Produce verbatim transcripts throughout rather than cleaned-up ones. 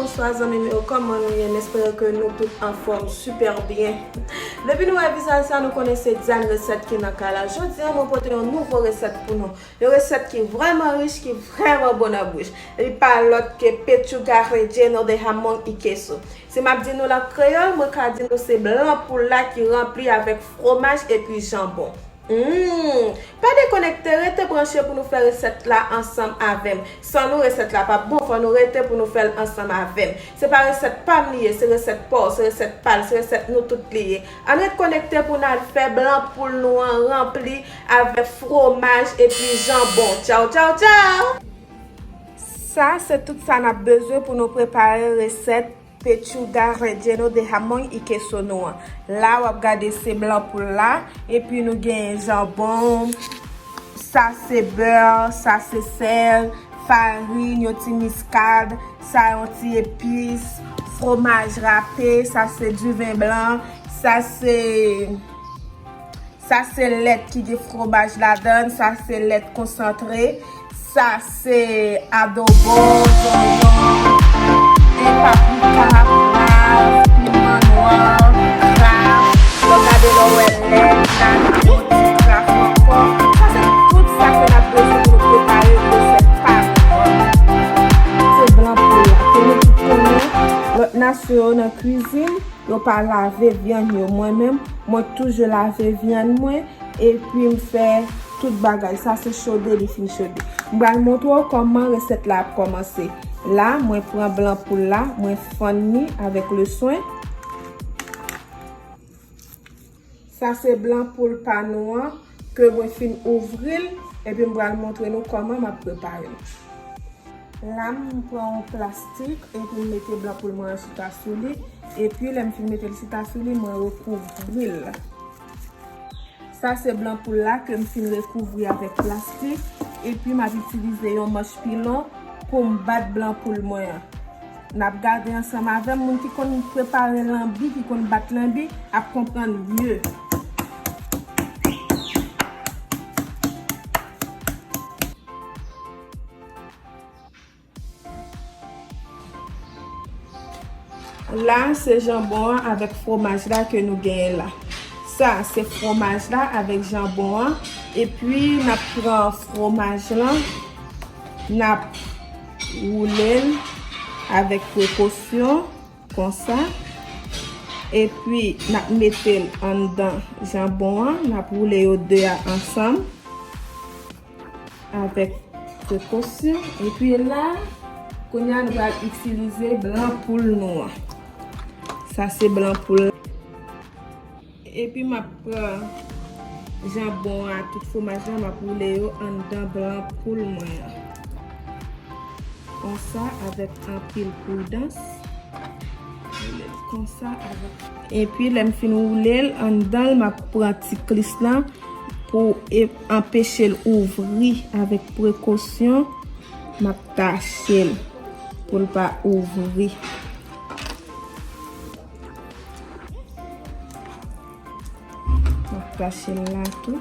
Bonswa zanmi m yo, kòman nou ye? M espere ke nou tout anfòm sipè byen. Depi nou wè vizaj sa, nou konnen se Diane Resèt ki nan kay la. Jodi a, mwen pote yon nouvo resèt pou nou. Yon resèt ki vrèman rich, ki vrèman bon nan bouch. Li pa lòt ke pechuga relleno de jamón y queso. Si m ap di nou l an kreyòl, mwen ka di nou se blan poul la ki ranpli avèk fwomaj epi janbon. Hmm, pa dekonekte, rete branche pou nou fè resèt la ansanm avè m. San nou, resèt la p ap bon, fò nou rete pou nou fè l ansanm avè m. Se pa resèt pa m li ye, se resèt pa w, se resèt pa l, se resèt nou tout li ye. Ann ret konekte pou n al fè blan poul nou an ranpli avèk fwomaj epi janbon. Tchaw, tchaw, tchaw! Sa se tout sa n ap bezwen pou nou prepare resèt pechuga relleno de jamón y queso nou an. La, w ap gade se blan poul la, epi nou genyen janbon, sa se bè, sa se sèl, farin, yon ti miskad, sa yon ti epis, fwomaj rape, sa se diven blan, sa se, sa se lèt ki gen fwomaj ladan l, sa se lèt konsantre, sa se adobo, zonyon, e paprika, pwav, piman nwa, krab. Lè w gade lè w wè lèt, lavi, yon ti krab ankò. Sa se tout sa ke n ap bezwen pou nou prepare resèt pa nou an. Se blan poul la, ke nou tout konnen, lòt nasyon yo nan kwizin, yo pa lave vyann yo. Mwen menm, mwen toujou lave vyann mwen, epi m fè tout bagay. Sa se chode, li fin chode. M pral montre w kòman resèt la ap kòmanse. La, mwen pran blan poul la, mwen fann li avèk le swen. Sa se blan poul pa nou an, ke mwen fin ouvri l, epi m pral montre nou kòman m ap prepare l. La, m pran yon plastik, epi m mete blan poul mwen an chita sou li, epi lè m fin mete l chita sou li, mwen rekouvri l. Sa se blan poul la ke m fin rekouvri avèk plastik, epi m ap itilize yon manch pilon pou m bat blan poul mwen an. N ap gade ansanm avè m, moun ki konn prepare lanbi, ki konn bat lanbi, ap konprann mye. La, se janbon an avèk fwomaj la ke nou genyen la. Sa, se fwomaj la avèk janbon an. Epi, n ap pran fwomaj lan, n ap woule l avèk prekosyon, konsa. Epi, n ap mete l anndan janbon an, n ap woule yo de a ansanm. Avèk prekosyon. Epi la, kounye a nou pral itilize blan poul nou an. Sa se blan poul la. Epi m ap pran janbon an ak tout fwomaj la, m ap woule yo anndan blan poul mwen an. Konsa, avèk anpil pridans. Woule l konsa avèk. Epi, lè m fin woule l anndan l, m ap pran ti klis lan pou e-, anpeche l ouvri avèk prekosyon. M ap tache l pou l pa ouvri. M ap tache l la tou.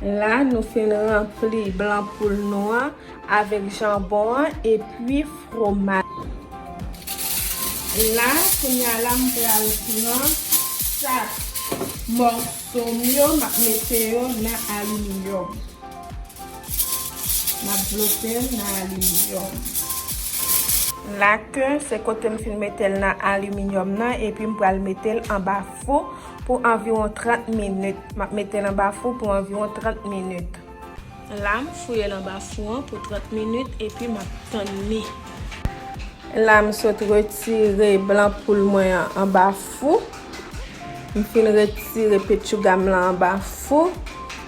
La, nou fin ranpli blan poul nou an avèk janbon an epi fwomaj. La, kounye a la, m pral pran chak mòso m yo, m ap mete yo nan aliminyòm. M ap vlope l nan aliminyòm. La ke se kote m fin mete l nan aliminyòm nan, epi m pral mete l anba fou pou anviwon trant minit. M ap mete l anba fou pou anviwon trant minit. La, m fouye l anba fou an pou trant minit, epi m ap tann li. La, m sot retire blan poul mwen an anba fou. M fin retire pechuga m lan anba fou.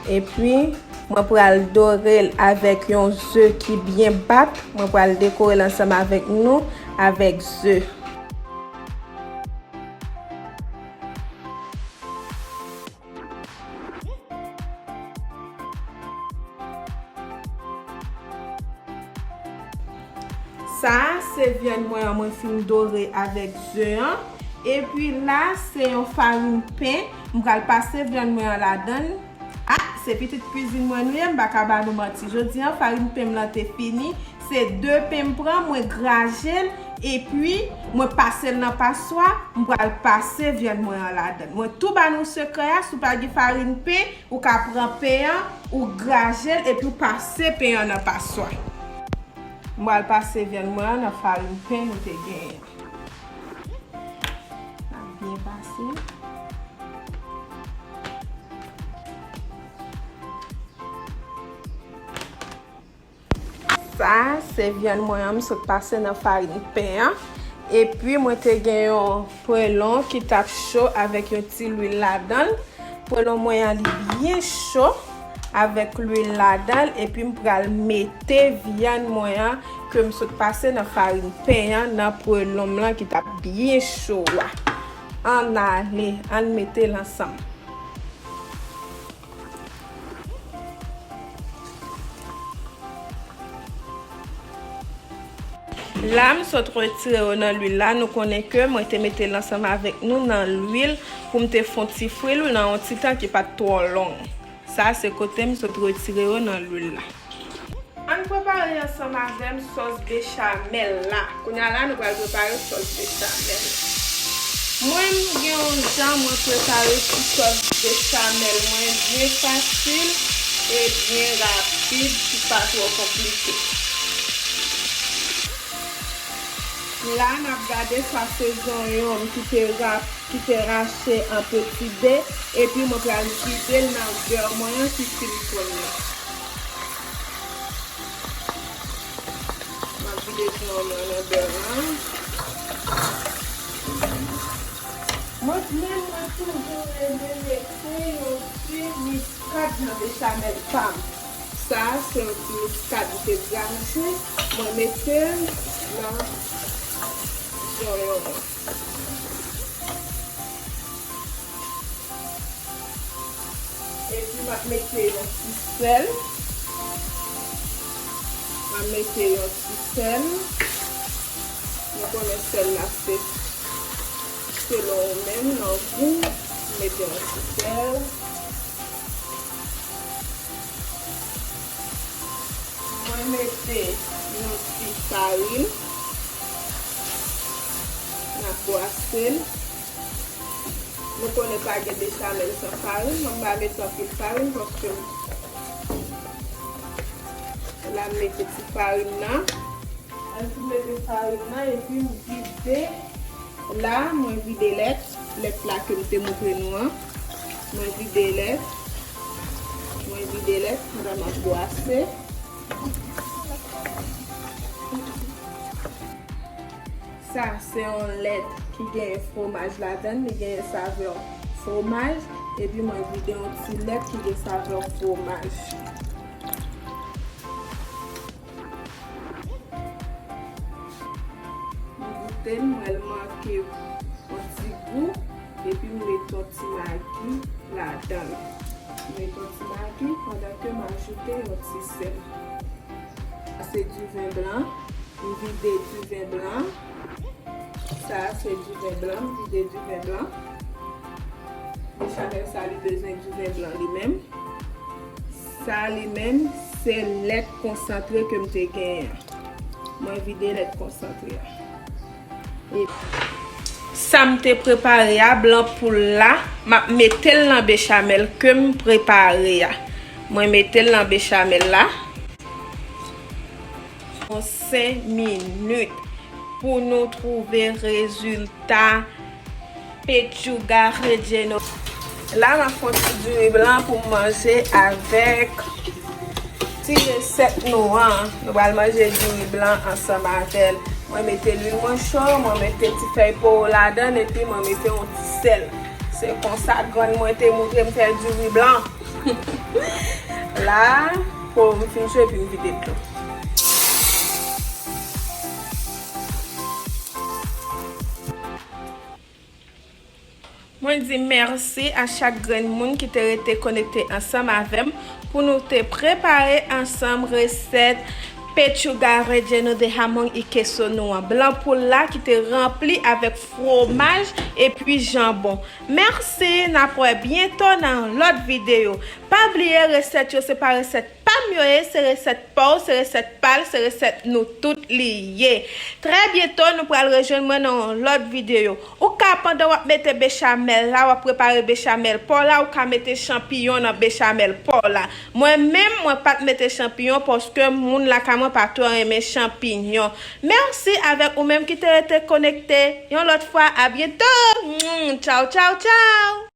Epi, mwen pral dore l avèk yon ze ki byen bat. Mwen pral dekore l ansanm avèk nou, avèk ze. Sa a se vyann mwen an, mwen fin dore avèk ze an. Epi la, se yon farin pen. M pral pase vyann mwen an ladan l. Ah, se pitit kwizin mwen nou ye, m pa ka ba nou manti. Jodi an, farin pen m lan te fini. Se de pen m pran, mwen graje l, epi mwen pase l nan paswa, m pral pase vyann mwen an ladan l. Mwen tou ba nou sekrè a, si w pa gen farin pen, ou ka pran pen an, ou graje l, epi w pase pen an nan paswa. M pral pase vyann mwen an nan farin pen nou te genyen. N ap byen pase. Sa, se vyann mwen an, m sot pase nan farin pen an. Epi, mwen te gen yon pwelon ki t ap cho avèk yon ti lwil ladan l. Pwelon mwen an, li byen cho avèk lwil ladan l. Epi, m pral mete vyann mwen an ke m sot pase nan farin pen an nan pwelon m lan ki t ap byen cho a. Ann ale, ann mete l ansanm. La, m sot retire yo nan lwil la. Nou konnen ke mwen te mete l ansanm avèk nou nan lwil pou m te fè yon ti fri l nan yon ti tan ki pa t twò long. Sa, se kote m sot retire yo nan lwil la. Ann prepare ansanm avè m sòs bechamèl la. Kounye a la, nou pral prepare sòs bechamèl. Mwen, m gen yon jan mwen prepare ti sòs bechamèl mwen byen fasil e byen rapid, ki pa twò konplike. La, n ap gade sa se zonyon m ki te ra-, ki te rache an peti de, epi mwen pral vide l nan bè mwen an ki fin fonn nan. M ap vide zonyon mwen nan bè lan. Mwen menm, mwen toujou renmen mete yon ti miskad nan bechamèl pa m. Sa a se yon ti miskad m te graje, mwen mete l nan zonyon an. Epi m ap mete yon ti sèl. M ap mete yon ti sèl. Nou konnen sèl la se selon ou menm nan gou. Mete yon ti sèl. Mwen mete yon ti farin. N ap bwase l. Nou konnen pa gen bechamèl san farin, mwen m pa mete anpil farin paske la m mete ti farin nan. Mwen fin mete farin nan epi m vide. La, mwen vide lèt, lèt la ke m te montre nou an. Mwen vide lèt, mwen vide lèt, pandan m ap bwase. Sa se yon lèt ki genyen fwomaj ladan l, li genyen savè fwomaj, epi mwen vide yon ti lèt ki gen savè fwomaj. M goute l, m wè l manke yon ti gou, epi m mete yon ti magi ladan l. M mete yon ti magi pandan ke m ajoute yon ti sèl. Sa se diven blan. M vide diven blan. Sa se diven blan. M vide diven blan. Bechamèl sa li bezwen diven blan li menm. Sa li menm se lèt konsantre ke m te genyen an. Mwen vide lèt konsantre a. E sa m te prepare a, blan poul la, m ap mete l nan bechamèl ke m prepare a. Mwen mete l nan bechamèl la. Yon senk minit pou nou twouve rezilta pechuga relleno. La, m ap fè yon ti diri blan pou m manje avèk ti resèt nou an. Nou pral manje diri blan ansanm avè l. Mwen mete lwil mwen cho, mwen mete ti fèy powo ladan l, epi mwen mete yon ti sèl. Se konsa grann mwen te montre m fè diri blan. La, powo m fin cho epi m vide dlo. Mwen di mèsi a chak grenn moun ki te rete konekte ansanm avè m pou nou te prepare ansanm resèt Pechuga relleno de jamón y queso nou an, blan poul la ki te ranpli avèk fwomaj epi janbon. Mèsi, n ap wè byento nan yon lòt videyo. Pa bliye, resèt yo se pa resèt pa m yo ye, se resèt pa w, se resèt pa l, se resèt nou tout li ye. Trè byento, nou pral rejwenn mwen nan yon lòt videyo. Ou ka, pandan w ap mete bechamèl la, w ap prepare bechamèl pa w la, ou ka mete chanpiyon nan bechamèl pa w la. Mwen menm, mwen pa t mete chanpiyon paske moun lakay mwen pa twò renmen chanpiyon. Mèsi avèk ou menm ki te rete konekte. Yon lòt fwa, a byento! Tchaw, tchaw, tchaw!